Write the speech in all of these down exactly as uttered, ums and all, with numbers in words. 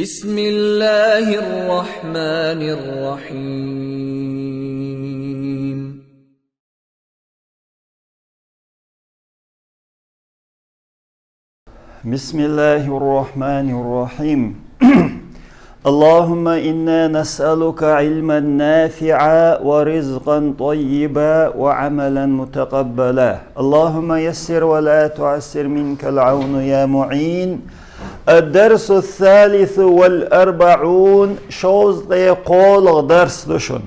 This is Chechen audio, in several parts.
بسم الله الرحمن الرحيم. بسم الله الرحمن الرحيم. اللهم إنا نسألك علما نافعا ورزقا طيبا وعملا متقبلا. اللهم يسر ولا تعسر منك العون يا معين. الدرس الثالث والأربعون. شوز قولغ درس دوشون.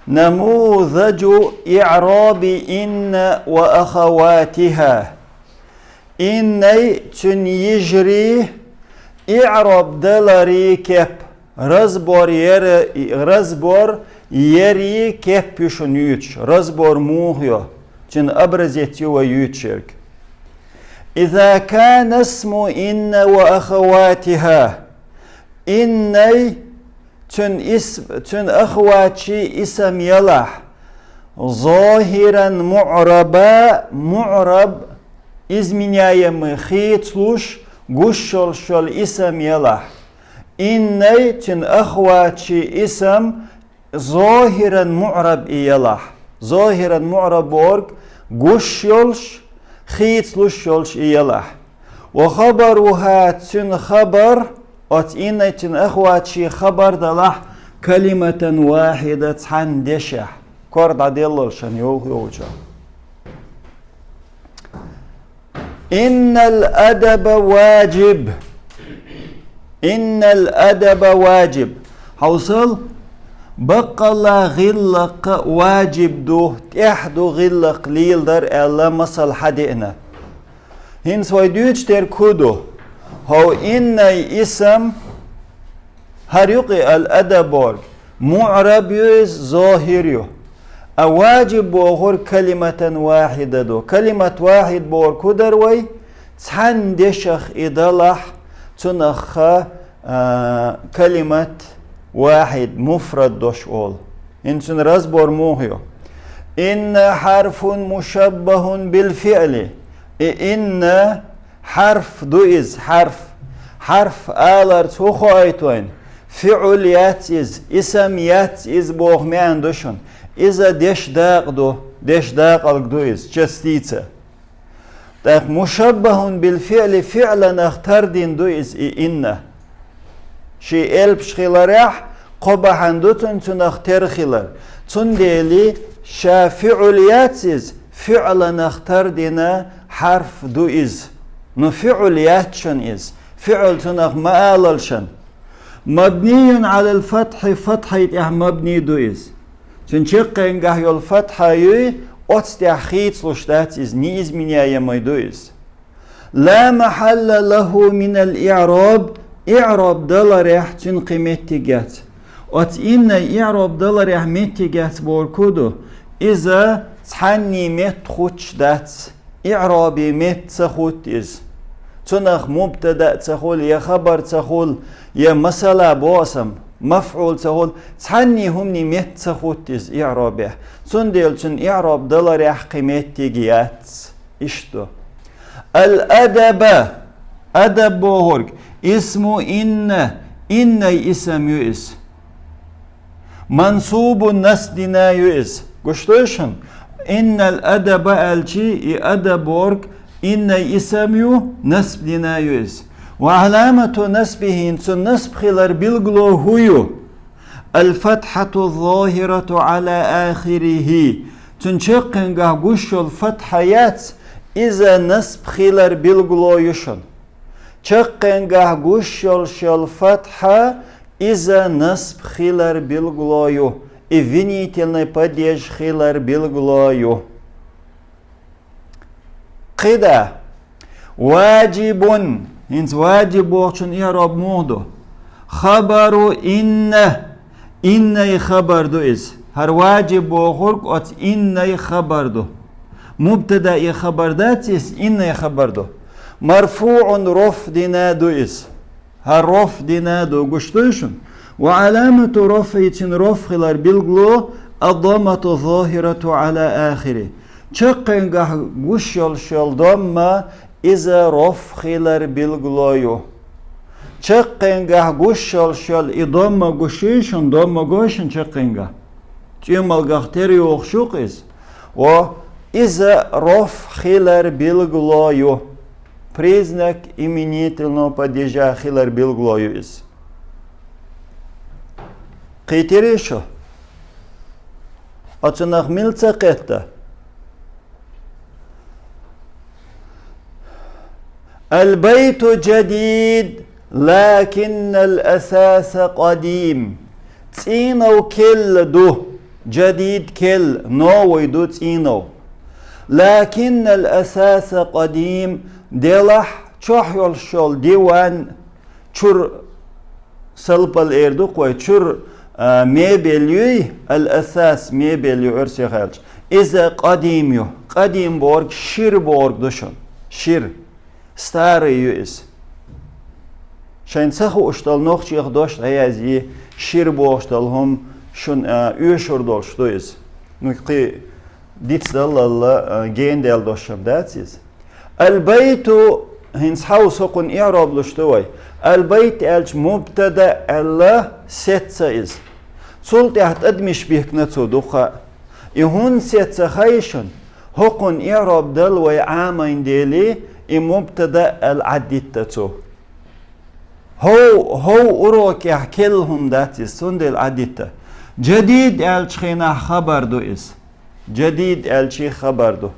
نموذج إعراب إن وأخواتها. Иннай, цун йижарий, иӀраб даларий кеп. Разбор яр-, разбор ярий кеп ю шуна ювцаш. Разбор муха ю? Цун образец ю вай ювцаш ерг. إذا كان اسم إن وأخواتها. Иннай, цун ис-, цун ахаватий исам ялахь, ظاهرا معربا, муӀраб, изменяемый, хийцалуш, гуш йолаш йола исам ялахь. Иннай, цун ахаватий исам ظاهرا معرب и ялахь. ظاهرا معرب бохург гуш йолаш, хийцалуш йолаш и ялахь. وخبرها, цун хабар, оцу иннай, цун ахаватий хабар далахь, كلمة واحدة, цхьана дешах. Кор дӀаделлалшан йовха йолчо. إن الأدب واجب. إن الأدب واجب. Хьовсал, баккъалла гӀиллакх важиб ду, тӀехь ду гӀиллакх леладар аьлла масал хьадеана. ХӀинца вай дуьйцуш дерг хӀун ду? ХӀов иннай исам, хӀара юкъе الأدب бохург, муӀраб ю иза, зохир ю. А важиб бохург كلمة واحدة ду. Калимат вахид бохург хӀун дар вай? Цхьана дешах и далахь, цунах, а, калимат вахид, муфрад дош олу. ХӀинца цуьнан разбор муха ю? إن حرف مشبه بالفعل. И инна хьарф ду иза, хьарф. Хьарф аларца хӀун хоуьйту вайна? ФиӀл яц иза, исам яц иза боху маьӀна ду шуна. Иза дешдакъа ду, дешдакъалг ду иза, частица. ТӀаккха مشبه بالفعل, фиӀланах тардина ду иза и инна. Шен элпаш хиларехь, кхо бахьана ду цуьнан цунах тера хилар. Цундела ша фиӀл яц иза, фиӀланах тардина хьарф ду иза. Ну, фиӀл яц шуна иза. ФиӀл цунах ма алалшан. مبني على الفتح, фатхьий тӀехь мабни ду иза. Цуьнан чаккхенгахь йолу фатхьа юй, оцу тӀехь хийцалуш дац иза, неизменяемый ду иза. لا محل له من الإعراب, иӀраб даларехь цуьнан кхин меттиг яц. Оцу иннай иӀраб даларехь меттиг яц бохург хӀун ду? Иза цхьанний метта хуттуш дац. ИӀрабе метта ца хутта иза. Цунах мубтада а ца хуьлу, я хабар ца хуьлу, я масала боху сан, мафӀул ца хуьлу, цхьанний хӀуманний метта ца хутта иза иӀрабехь. Цундела цуьнан иӀраб даларехь кхин меттиг яц. Иштта ду. الأدب, адаб бохург, اسم إن, иннай исам ю иза. منصوب, насб дина ю иза. Гуш дуй шуна? إن الأدب аьлчи, и адаб бохург иннай исам ю, насб дина ю иза. وعلامة نصبه, цуьнан насб хилар билгало хӀун ю? الفتحة الظاهرة على آخره. Цуьнан чаккхенгахь гуш йолу фатхьа яц, иза насб хилар билгало ю шуна. Чаккхенгахь гуш йолуш йолу фатхьа, иза насб хилар билгало ю, и винительный падеж хилар билгало ю. КхидӀа. واجب. ХӀинца важиб бохучун иӀраб муха ду? خبر إن. Иннай хабар ду иза. ХӀара важиб бохург оцу иннай хабар ду. Мубтадаи хабар дац иза, иннай хабар ду. مرفوع, рофӀ дина ду иза. ХӀара рофӀ дина ду, гуш дуй шуна? وعلامة رفعه, цуьнан рофӀ хилар билгало الضمة الظاهرة على آخره. Чаккхенгахь гуш йолуш йолу домма, Иза роф хилар билгало ю. Чаккхенгахь гуш йолуш йолу и домма гуш юй шуна, домма гой шуна чаккхенгахь. ЦӀоьмалгах тера йохуш ю-кх иза. Во, иза роф хилар билгало ю. Признак именительного падежа хилар билгало ю иза. Кхийтирий шу? Оцунах мила ца кхетта? البيت جديد، لكن الأثاث قديم. ЦӀийнов керла ду, جديد керла, новый ду цӀийнов. لكن الأثاث قديم, делахь чохь йолуш йолу диван чуьра салпал эр ду-кх вай, чуьра, а, мебель юй, الأثاث мебель ю оьрсийн хьалча. Иза къадим ю. Къадим бохург шира бохург ду шуна. Шира. Старый ю иза. Шайна ца хууш долу нохчех дош дӀаязъе, шира бохуш долу хӀума шуна, а, оьшур долуш ду иза. Ну, кхин дицдаллал, а, генадел дош-м дац иза. البيت, хӀинца хьовса хӀокхунна иъроб луш ду вай. البيت аьлча мубтада аьлла сецца иза. Цул тӀаьхьа тӀадамаш бихкина цо дукха. И хӀунда сецца хаьий шуна? ХӀокхунна иъроб дала вай Ӏамийна дели, и мубтада аьлла Ӏаддитта цо. ХӀов-, хӀов урокехь керла хӀума дац иза, цундела Ӏаддитта. جديد аьллачу хенахь хабар ду иза. جديد аьлчий хабар ду.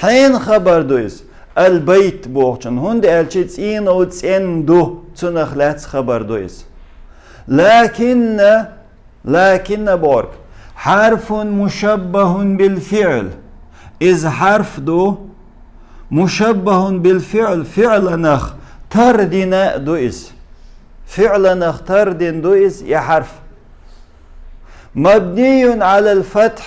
Хьенан хабар ду иза? البيت бохучун, хӀунда аьлча цӀийнов цӀена ду, цунах лаьцна хабар ду иза. لكن, لكن бохург, حرف مشبه بالفعل. Иза хьарф ду, مشبه بالفعل, фиъланах тардина ду иза. Фиъланах тардина ду иза и хьарф. مبني على الفتح,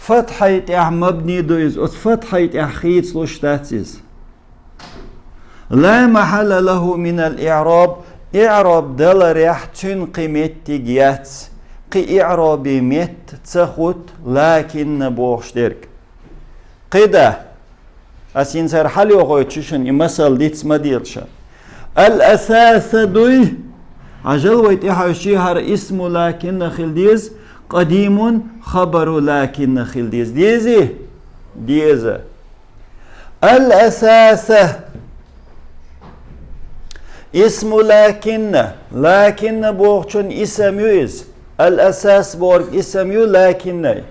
фатхьай тӀехь мабни ду иза, оцу фатхьай тӀехь хийцалуш дац иза. لا محل له من الإعراب, иъроб даларехь цуьнан кхин меттиг яц, кхин иъробе метта ца хӀутту لكن бохуш дерг. КхидӀа, ас хӀинца хӀара хьалайохуьйту шуна, и масал диц ма делаш. الأثاث дуй, хьажал вай тӀехьаьжча хӀара اسم لكن хила деза, قديم خبر لكن хила деза. Дезий? Деза. الأثاث اسم لكن, لكن бохучун исам ю иза. الأثاث бохург исам ю لكن-ай.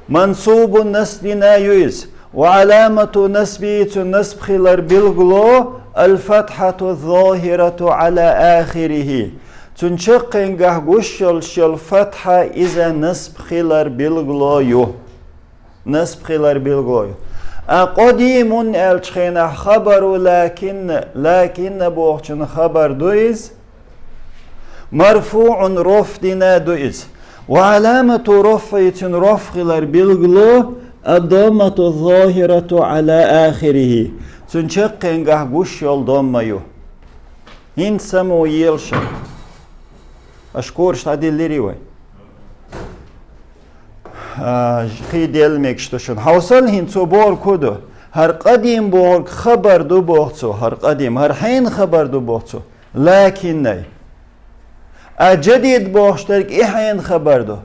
منصوب насбина ю иза. وعلامة نصبه, цуьнан насб хилар билгало, الفتحة الظاهرة على آخره. Цуьнан чаккхенгахь гуш йолуш йолу фатхьа иза насб хилар билгало ю. Насб хилар билгало ю. А قديم аьллачу хенахь خبر لكن, لكن бохучун хабар ду иза. مرفوع роф дина ду иза. وعلامة رفعه, цуьнан роф хилар билгало, الضمة الظاهرة على آخره. Цуьнан чаккхенгахь гуш йолу домма ю. ХӀинца самуелша. Аша кораш дӀадиллирий вай? А, кхин делла мегаш ду шуна. Хьовсал хӀинца цо бохург хӀун ду? ХӀара قديم бохург хабар ду боху цо, хӀара قديم. ХӀара хьенан хабар ду боху цо? لكن-ай. А جديد бохуш дерг и хьенан хабар ду?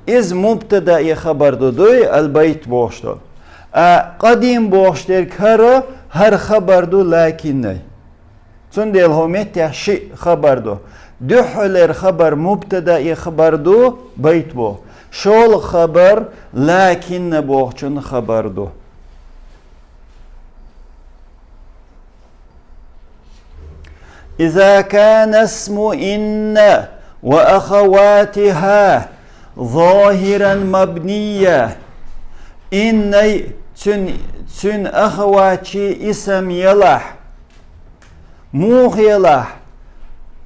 Иза мубтадаи хабар ду, дуй, البيت бохуш долу. А قديم бохуш дерг хӀара, хӀара хабар ду لكن-ай. Цундела хӀокху меттехь шиъ хабар ду. Дуьххьалера хабар мубтадаи хабар ду, байт боху. ШолгӀа хабар لكن бохучун хабар ду. إذا كان اسم إن وأخواتها ظاهرا مبنيا. Иннай, цуьнан, цуьнан ахаватчий исам елахь. Муха елахь?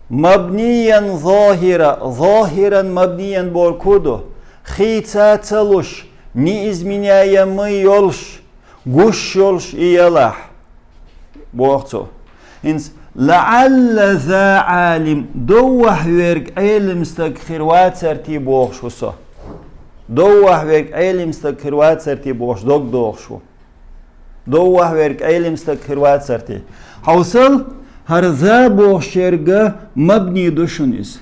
مبنيا ظاهرا, ظاهرا مبنيا бохург хӀун ду? Хийца ца луш, неизменяемый йолуш, гуш йолуш и елахь, боху цо. ХӀинца لعل ذا عالم, доввахь верг Ӏелам стаг хир вацарий бохуш ву со. Доввахь верг Ӏелам стаг хир вацарий бохуш дог дохуш ву. Доввахь верг Ӏелим стаг хир вацар те. Хьовсал, хӀара за бохуш ерг мабни ду шуна иза.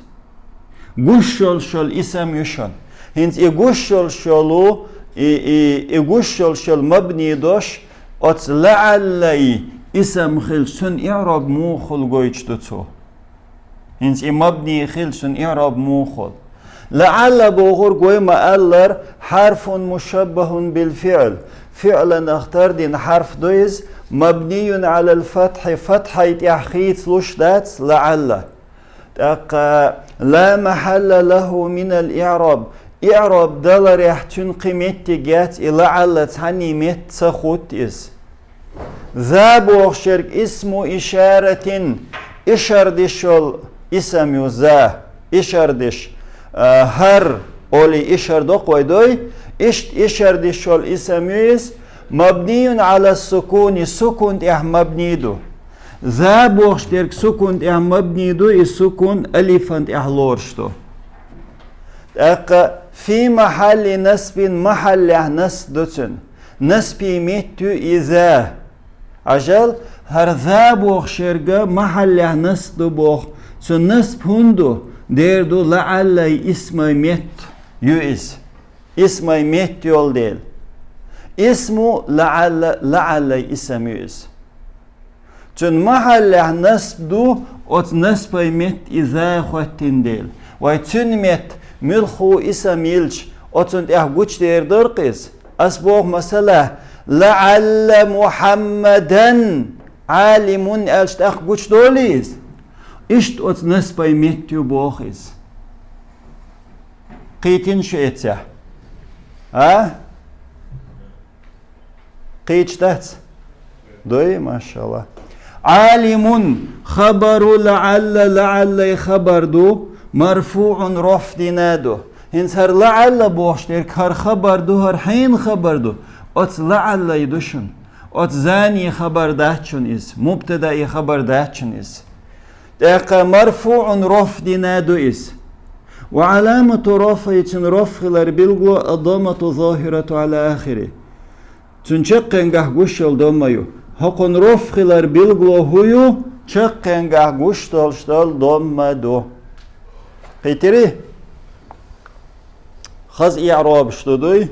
Гуш йолуш йолу исам ю шуна. ХӀинца и гуш йолуш йолу, и, и, и гуш йолуш йолу мабни дош, оцу лаӀаллай исам хилча, цуьнан иӀроб муха хуьлу гойтуш ду цо. ХӀинца и мабни хилча, цуьнан иӀроб муха хуьлу. ЛаӀалла бохург вай ма-аллара, хьарфун мушаббахун бил фиӀл. ФиӀланах тардина хьарф ду иза, мабнийун Ӏалал фатхьи, фатхьай тӀехь хийцалуш дац лаӀалла. ТӀаккха ла махьалла лаху минал иӀраб. ИӀраб даларехь цуьнан кхин меттиг яц, и лаӀалла цхьанний метта ца хутта иза. За бохуш ерг исму ишаратин, ишар деш йолу исам ю за, ишар деш, а, хӀар олий ишар доккхой дой, иштта ишар деш йолу исам ю иза, мабнийун Ӏала сукуни, сукун тӀехь мабни ду. За бохуш дерг сукун тӀехь мабни ду, и сукун алифан тӀехь лоруш ду. ТӀаккха фи махьалли насбин, махьаллехь насб ду цуьнан. Насбий метта ю иза. Хьажал, хӀара за бохуш ерг махьаллехь насб ду боху. Цу насб хӀунда ду? Дера ду лаӀаллай исмай метта ю иза. Исмай метта йолу дела. Исму лаӀалла, лаӀаллай исам ю иза. Цуьнан махьаллехь насб ду, оцу насбай метта и за хӀоттина дела. Вай цуьнан метта муьлхха исам йилча, оцунна тӀехь гучудер дара-кх иза. Ас боху, масала, лаӀалла Мухьаммадан Ӏалимун аьлча, тӀаккха гучудолий иза? Иштта оцу насбай метта ю боху иза. Кхийтина шу эццехь? А? Кхийташ дац? Дуй, машалла. Ӏалимун, хабару лаӀалла, лаӀаллай хабар ду, марфуӀун, роф дина ду. ХӀинца хӀара лаӀалла бохуш дерг хӀара хабар ду, хӀара хьенан хабар ду? Оцу лаӀаллай ду шуна. Оцу зани хабар дац шуна иза, мубтадаи хабар дац шуна иза. ТӀаккха марфуӀун, роф дина ду иза. Ва Ӏаламату рофӀи, цуьнан роф хилар билгало, ад-даммату зохирату Ӏала ахири. Цуьнан чаккхенгахь гуш йолу домма ю. ХӀокхунна роф хилар билгало хӀун ю? Чаккхенгахь гуш долуш долу домма ду. Кхийтирий? Хаза иӀробаш ду дуй?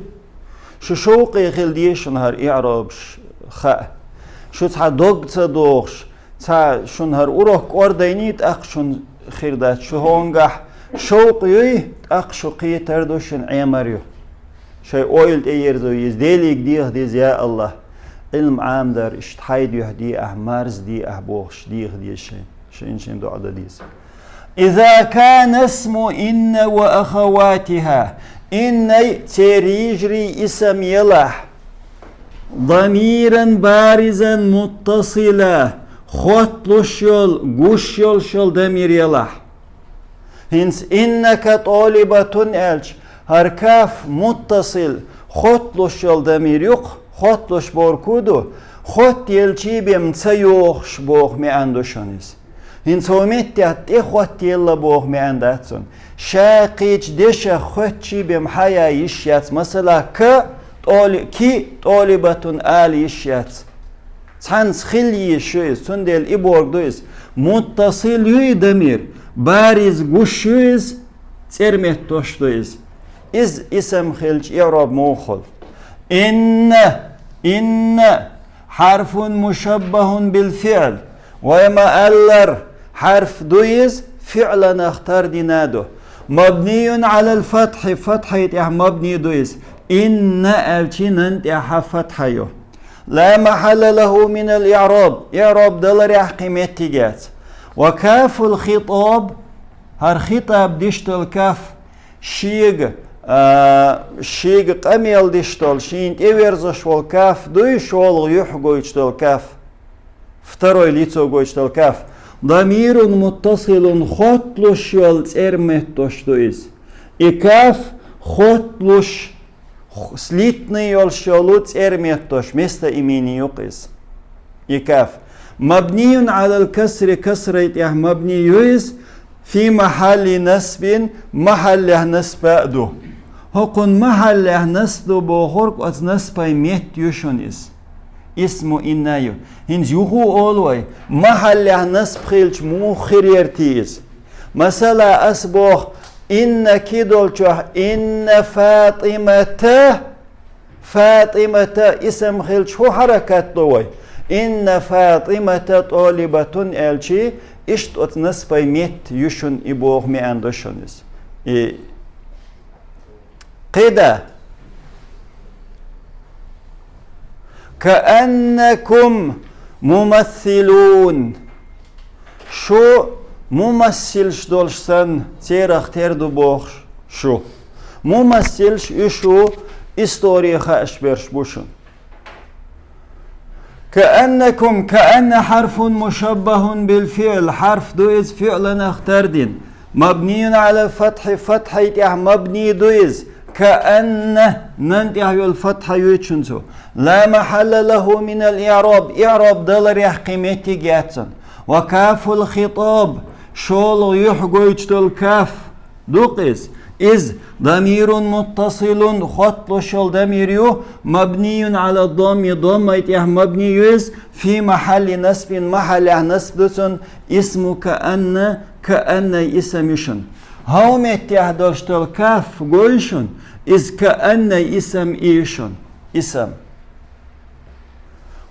Шу шовкъе хила деза шуна хӀара иӀробаш хаа. Шу цхьа дог ца дохуш, цхьа шуна хӀара урок кӀордайний, тӀаккха шуна хир дац. Шу хӀонгахь шовкъ юй, тӀаккха шу кхетар ду, шуна Ӏемар ю. Шайн ойла тӀеерзо еза, Делига деха деза, я АллахӀ. Ӏилма Ӏамадар иштта хьайна юьхь де ахь, марз де ахь бохуш, деха деза шайн. Шайн-шайн доӀа дан деза. Иза кана исму инна ва ахаватиха. Иннай церан йижарий исам елахь. Дамиран баризан муттасила. Хотталуш йолу, гуш йолуш йолу дамир елахь. ХӀинца иннака тӀолибатун аьлча, хӀара каф муттасил, хотталуш йолу дамир ю-кх, хотталуш бохург хӀун ду? Хоттаелчий бен ца йохуш боху маьӀна ду шуна иза. ХӀинца хӀокху меттехь тӀехӀоттаелла боху маьӀна дац цуьнан. Ша кхечу дешах хоьттачий бен хьаян йиш яц. Масала, ка тӀоли-, ки тӀолибатун ала йиш яц. Цхьаьнца хила йиш ю иза, цундела и бохург ду иза. Муттасил ю и дамир, бариз гуш ю иза, цӀерметтош ду иза. Иза исам хилча, иӀроб муха хуьлу? Инна, инна, хьарфун мушаббахун бил фиӀл. Вай ма-аллара, хьарф ду иза, фиӀланах тардина ду. Мабниюн Ӏалал фатхьи, фатхьай тӀехь мабни ду иза. Инна аьлчи нан тӀехь фатхьа ю. Ла махьалла лаху минал иӀраб. ИӀраб даларехь кхин меттиг яц. Ва кафул хитаб, хӀара хитаб диш долу каф, шега, а, шега къамел диш долу, шена тӀеверзош волу каф дуй, шолгӀа юьхь гойтуш долу каф. Второй лицо гойтуш долу каф. Дамирун муттасилун, хотталуш йолу цӀерметтош ду иза. И каф хотталуш, х-, слитный йолуш йолу цӀерметтош, местоимени ю-кх иза. И каф. Мабниюн Ӏалал касри, касрай тӀехь мабни ю иза, фи махьалли насбин, махьаллехь насба а ду. ХӀокхунна махьаллехь насб ду бохург, оцу насбай метта ю шуна иза. Исму инна ю. ХӀинца юха а олу вай, махьаллехь насб хилча муха хир яра те иза? Масала, ас боху, инна ки долчохь, инна ФатӀимата, ФатӀимата исам хилча хӀун хьаракат до вай? Инна ФатӀимата тӀолибатун аьлчи, иштта оцу насбай метта ю шуна и боху маьӀна ду шуна иза. И кхидӀа. Кааннакум мумассилун. Шу мумассилш долуш санна, церах тера ду бохуш шу. Мумассилш, уьш шу истори хууш берш бу шуна. Кааннакум, каанна хьарфун мушаббахун бил фиъл, хьарф ду иза фиъланах тардина. Мабнийун Ӏалал фатхьи, фатхьай тӀехь мабний ду иза. Каанна, нан тӀехь йолу фатхьа ю цуьнан цо. Ла махьалла лаху минал иъраб, иъраб даларех кхин меттиг яц цуьнан. Ва кафул хитаб, шолгӀа юьхь гойтуш долу каф ду-кх иза. Иза дамирун муттасилун, хотталуш йолу дамир ю, мабнийун Ӏала дамми, даммай тӀехь мабний ю иза, фи махьалли насбин, махьаллехь насб ду цуьнан, исму каанна, кааннай исам ю шуна. ХӀокху меттехь долуш долу каф гой шуна, иза кааннай исам и ю шуна. Исам.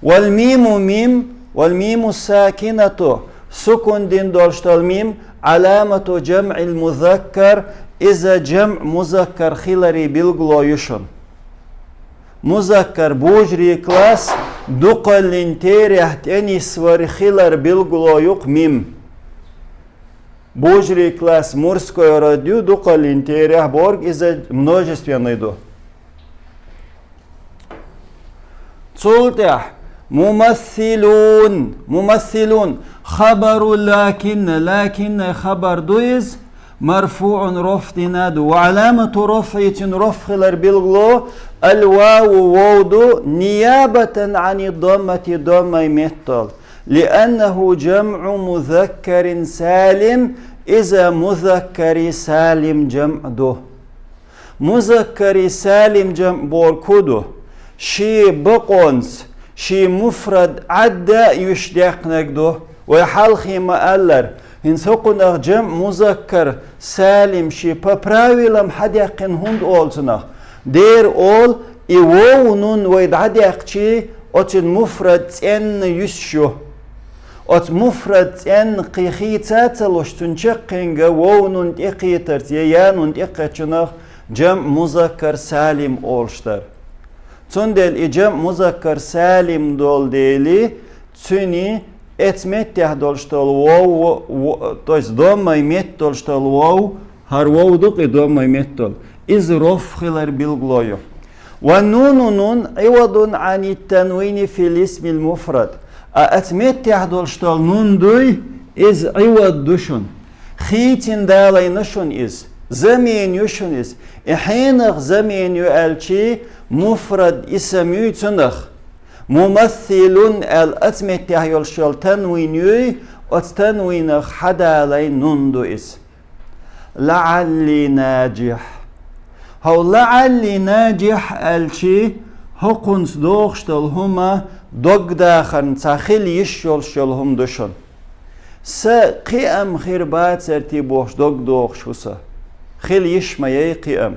Вал миму мим, вал миму сакинату, сукун дина долуш долу мим, Ӏаламату жамъил музаккар, иза жамъ музаккар хиларе билгало ю шуна. Музаккар, божарий класс, дукхаллин терехь тӀенисвар хилар билгало ю-кх мим. Божарий класс мужской род ю, дукхаллин терехь бохург, иза множественный ду. Цул тӀаьхьа мумассилун, мумассилун, хабару лакинна, лакиннай хабар ду иза, марфуун, рофъ дина ду. Ва Ӏаламату рофъи, цуьнан рофъ хилар билгало, ал ваву, вов ду, ниябатан Ӏани даммати, даммай меттал. Лианнаху жамъу музаккарин салим, иза музаккари салим жамъ ду. Музаккари салим жамъ бохург хӀун ду? Шен бакъонца, шен муфрад Ӏадда а юьйш даьккхинарг ду. Вай хьалхе ма-аллара, хӀинца хӀокхунах жамъ музаккар салим шен по правилам хьадаьккхина хӀунда олу цунах? Дера олу, и вов, нун вай дӀадаьккхичи, оцуьнан муфрад цӀенна юьсуш ю. Оцу муфрад цӀенна кхин хийца а ца луш, цуьнан чаккхенга вов, нун тӀекхетарца я я, нун тӀекхечунах жамъ музаккар салим олуш дара. Цундела и жамъ музаккар салим долу дели, цуьнан эца меттехь долуш долу вов, во-, во-, то есть доммай метта долуш долу вов, хӀара вов ду-кх и доммай метта долу, иза рофъ хилар билгало ю. Ва нуну, нун, Ӏивадун Ӏани танвини фил исмил муфрад. А эца меттехь долуш долу нун дуй, иза Ӏивад ду шуна. Хийцина далийна шуна иза. Замена ю шуна иза. И хьенах замена ю аьлчи, муфрад исам юй цунах. Мумассилун аьлла эца меттехь йолуш йолу танвин юй, оцу танвинах хьадалийна нун ду иза. ЛаӀалли наджихь. ХӀокху лаӀалли наджихь аьлчи, хӀокхунца догӀуш долу хӀума догдахарна цхьа хила йиш йолуш йолу хӀума ду шуна. Сан кхиам хир бацара те бохуш догдохуш ву сан. Хила йиш ма яй кхиам.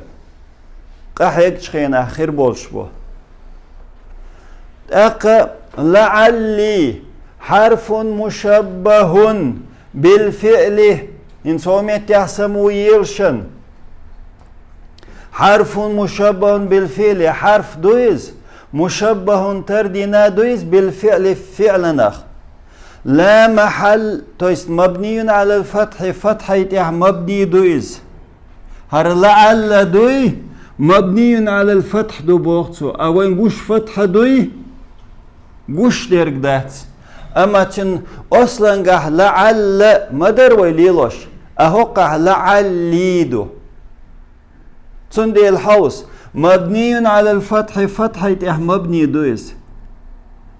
Къахьегчу хенахь хир болуш бу. ТӀаккха лаӀалли хьарфун мушаббахун бил фиъли, хӀинца хӀокху меттехь самаву елшан. Хьарфун мушаббахун бил фиъли, хьарф ду иза, мушаббахун тардина ду иза бил фиъли, фиъланах. Ла махьал, то есть мабниюн Ӏалал фатхьи, фатхьай тӀехь мабни ду иза. ХӀара лаӀалла дуй, мабниюн Ӏалал фатхь ду боху цо. А вайн гуш фатхьа дуй? Гуш дерг дац. Амма цуьнан ослангахь лаӀалла ма дара вай лелош, а хӀокхахь лаӀалли ду. Цундела хьовса, мабниюн Ӏалал фатхьи, фатхьай тӀехь мабни ду иза.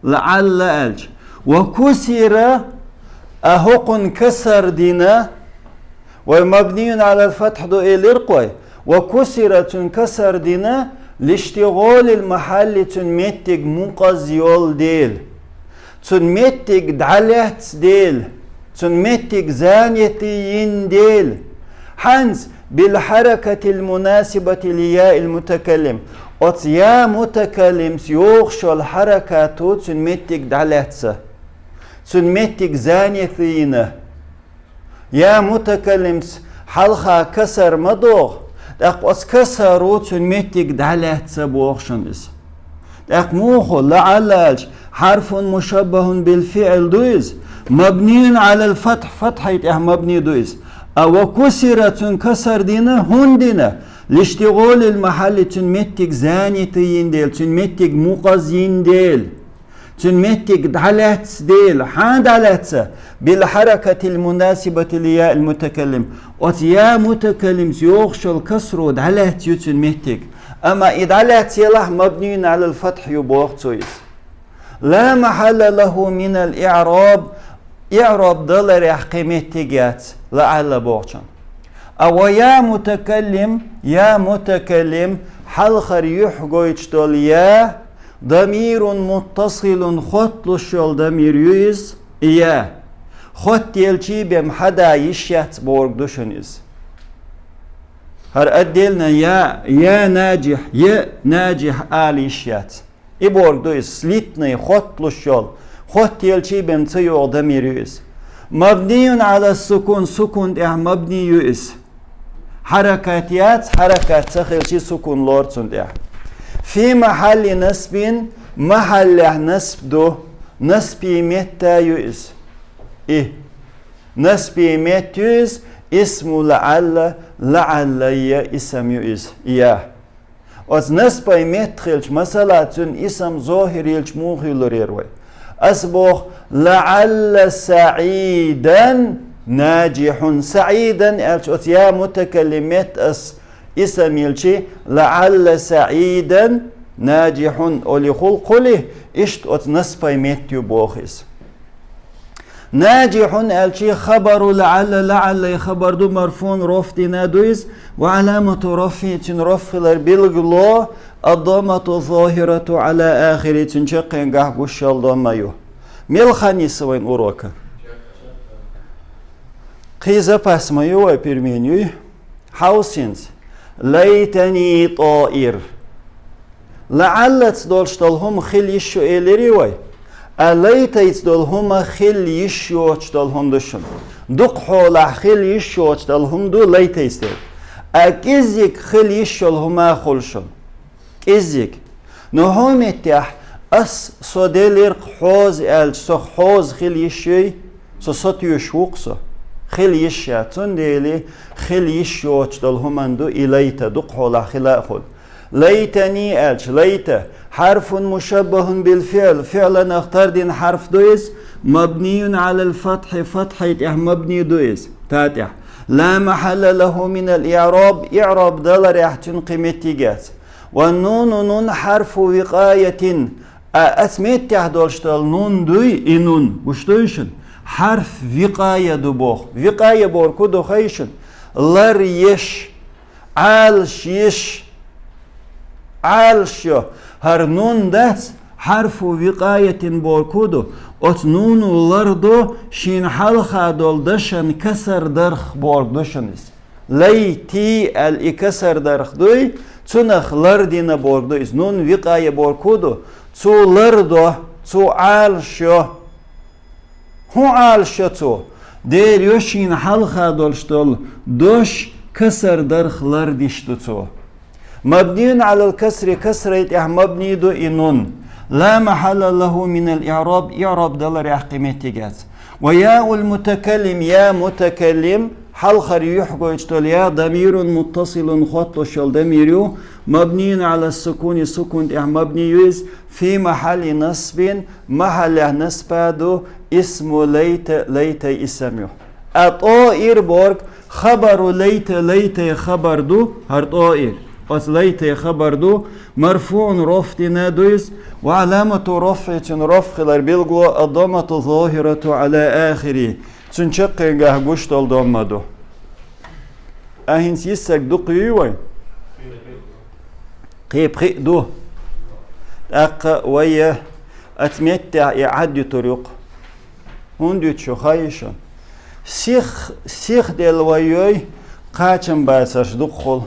ЛаӀалла аьлча. Ва кусира, а хӀокхунна касар дина, вай мабниюн Ӏалал фатхь ду элира-кх вай. Ва кусира, цуьнан касар дина, لاشتغال المحل, цун меттиг мукъаз йола дела, цун меттиг дӀалаьцна дела, цун меттиг занятый йина дела. ХӀанз بالحركة المناسبة لياء المتكلم. Оцу я мутакаллимс йохуш йолу хьаракато цун меттиг дӀалаьцна. Цун меттиг занятый йина. Я мутакаллимс хьалха касар ма догӀу, тӀаккха оцу касаро цун меттиг дӀалаьцна боху шуна иза. ТӀаккха муха, لعل аьлча, حرف مشبه بالفعل ду иза, مبني على الفتح, фатхьий тӀехь мабни ду иза. А وكسر, цун касар дина, хӀунда дина? لاشتغال المحل, цун меттиг занятый йина дела, цун меттиг мукъаз йина дела. Цун меттиг дӀалаьцна дела, хьан дӀалаьцна? بالحركة المناسبة لياء المتكلم. Оцу я мутакаллимс йохуш йолу касро дӀалаьцна ю цун меттиг. Амма и дӀалаьцна елахь مبني على الفتح ю боху цо иза. لا محل له من الإعراب, иъраб даларехь кхин меттиг яц, لعل бохучун. А ويا متكلم, я мутакаллим, хьалхара юьхь гойтуш долу я, ضمير متصل, хотталуш йолу дамир ю иза, я. Хоттаелчий бен хьада йиш яц бохург ду шуна иза. ХӀара отдельно я, я ناجح, я ناجح ала йиш яц. И бохург ду иза, слитный, хотталуш йолу, хоттаелчий бен ца йогӀу дамир ю иза. مبني على السكون, сукун тӀехь мабни ю иза. Хьаракат яц, хьаракат ца хилчий сукун лору цунна тӀехь. في محل نصب, махьаллехь насб ду, насбий метта ю иза. И насбий метта ю иза, اسم لعل, لعل я исам ю иза, я. Оцу насбай метта хилча, масала, цуьнан исам зохир йилча муха йиллур яра вай? Ас боху, لعل سعيدا ناجح. سعيدا аьлча, оцу я мутакаллим метта ас исам йилчи, لعل سعيدا ناجح олий хул кхули, иштта оцу насбай метта ю боху иза. ناجح аьлчи хабару لعل, لعل хабар ду, مرفوع роф дина ду иза, وعلامة رفعه, цуьнан роф хилар билгало, الضمة الظاهرة على آخره, цуьнан чаккхенгахь гуш йолу домма ю. Мел хан йисна вайн урока? Кхин запас ма ю вай, пирмин юй? Хьовсинца. ليتني طائر. لعلца долуш долу хӀума хила йиш ю элирий вай? А ليتيца долу хӀума хила йиш йоцуш долу хӀума ду шуна. Дукха хьолахь хила йиш йоцуш долу хӀума ду ليتيца дерг. А кӀеззиг хила йиш йолу хӀума хуьлу шуна. КӀеззиг. Но хӀокху меттехь ас со делира-кх хьоза аьлча, со хьоза хила йиш юй? Со сатуьйсуш ву-кх со. Хила йиш яц, цундела хила йиш йоцуш долу хӀуманна ду и ليت, дукха хьолахь хила а хуьлу. ليتني аьлча, ليت حرف مشبه بالفعل, фиъланах тардина хьарф ду иза, مبني على الفتح, фатхьий тӀехь мабни ду иза, та тӀехь. لا محل له من الإعراب, иъраб даларехь цуьнан кхин меттиг яц. والنون, нун, حرف وقاية, а, оцу меттехь долуш долу нун дуй, и нун, гуш дуй шуна? Хьарф викъая ду боху. Викъая бохург хӀун ду хаий шуна? Лар еш, Ӏалаш йиш, Ӏалаш йо. ХӀара нун дац, حرف وقاية бохург хӀун ду? Оцу нуно лар до шена хьалха долу дашан касар дарх бохург ду шуна иза. ليتي аьлла и касар дарх дуй, цунах лар дина бохург ду иза. Нун викъая бохург хӀун ду? Цо лар до, цо Ӏалаш йо. ХӀун Ӏалаш йо цо? Дера йо шена хьалха долуш долу дош касар дарх лардеш ду цо. مبني على الكسر, касрий тӀехь мабни ду и нун. لا محل له من الإعراب, иъраб даларехь кхин меттиг яц. وياء المتكلم, я мутакаллим, хьалхара юьхь гойтуш долу я, ضمير متصل, хотталуш йолу дамир ю, مبني على السكون, сукун тӀехь мабни ю иза, في محل نصب, махьаллехь насба ду, اسم ليت, ليت исам ю. А طائر бохург خبر ليت, ليت хабар ду, хӀара طائر. Оцу ليت хабар ду, مرفوع роф дина ду иза, وعلامة رفعه, цуьнан роф хилар билгало, الضمة الظاهرة على آخره, цуьнан чаккхенгахь гуш долу домма ду. А хӀинца йиссарг дукха юй вайн? Кхы пхиъ ду. ТӀаккха вай оцу меттехь и Ӏад юьтур ю-кх. ХӀунда юьту шу хаийша? Сих, сих делла вай йой, кхачам бацарш дукхахула.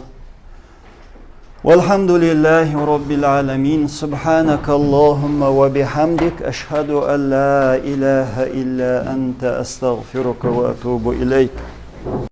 والحمد لله رب العالمين. سبحانك اللهم وبحمدك. أشهد أن لا إله إلا أنت. أستغفرك وأتوب إليك.